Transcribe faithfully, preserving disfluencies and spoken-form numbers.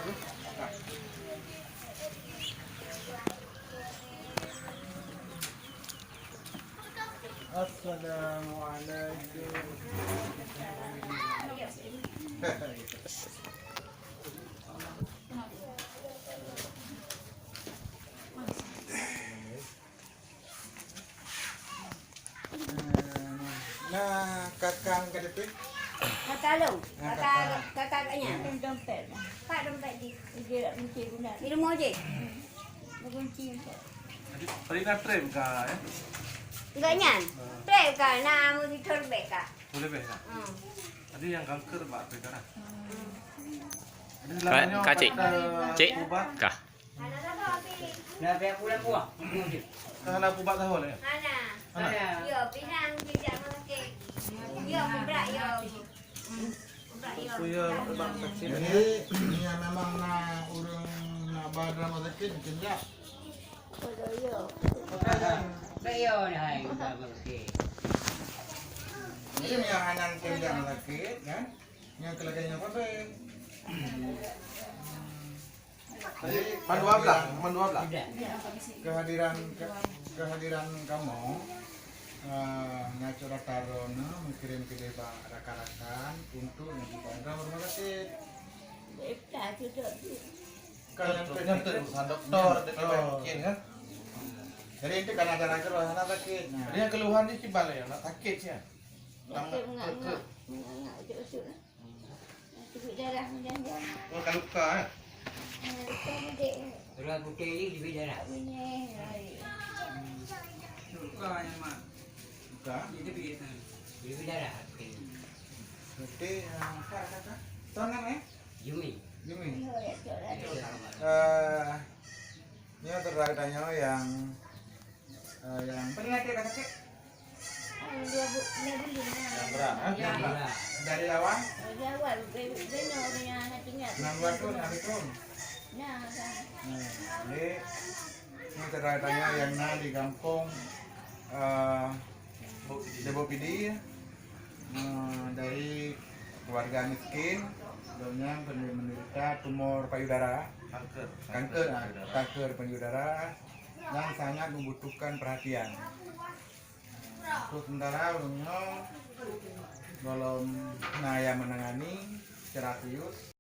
Assalamualaikum. Nah, kakak angkat itu. Kakak lu, nah, kakak, kakak, kakak nyan. Dompet. Pak dompet di. Dia nak kunci guna. Di rumah je. Kunci. Jadi, paling nak trem ka, ya? Enggak nyan. Trem ka, nah, mau ditorbek ka. Boleh beh ka? Hmm. Tadi yang kanker bak trem ka. Hmm. Jadi, ka, selama nyoe ka, cik. Kata cik. Ubah. Kah. Nah, pihak pulang buah. Ka hana peubat sahoe lé? Hana. Hana. Yo, pinang jijak rumah sakit. Yo, kubrak yo. Hmm. Kubrak yo. Jadi, nyang memang na ureueng na ba di rumah sakit, mungkin jak. Kubrak yo, nah, hai, kubrak yo, okey. Jadi, nyang hana mungkin jak rumah sakit, kan? Nyang keulagèe nyoe pabe. Jadi, man dua blah, man dua blah. Kehadiran, ke-, kehadiran kamoe, eh, nyan cok data droeneuh meukirim keudeh bak rakan-rakan untuk nyang jipandang rumah sakit. Kan nyang, nyang tu urusan doktor, doktor mungkin kan. Jadi, itu kan ada rakan rumah sakit. Nah. Jadi, yang keluhan ni kiban ya, nak sakit ya. Sakit menganga, menganga, ujuk-ujuk. Teubiet darah meujang-jang. Oh, ka luka, eh? Ha, luka meudek. Darah putih ni teubiet darah. Meunyoe, hai. Luka nyang mak. Luka? Ni teubiet, ha. Teubiet darah putih. Putih, ah, apa kata? Tonang, eh? Yumi. Yumi. Yo, ya, cok lah. Eh, nyoe teurai tanyoe nyang Eh, nyang pernah sakit, sakit? Anu, dua bu-, dua buleuen lah. Nyang berat, ha? Nyang berat. Dari lawan? Dari awal, be-, be-, beno, beno anak tinggal. Enam bulan tu, enam tahun. Nah, kan. Hmm, jadi, ini teurai tanyoe nyang na di gampông, eh, Debo Pidie, eh, dari keluarga miskin, dan nyang menderita tumor payudara. Kanker. Kanker, ah, payudara. Kanker payudara. Nyang sangat membutuhkan perhatian. Untuk sementara, ulôn nyoe belum na nyang menangani secara serius.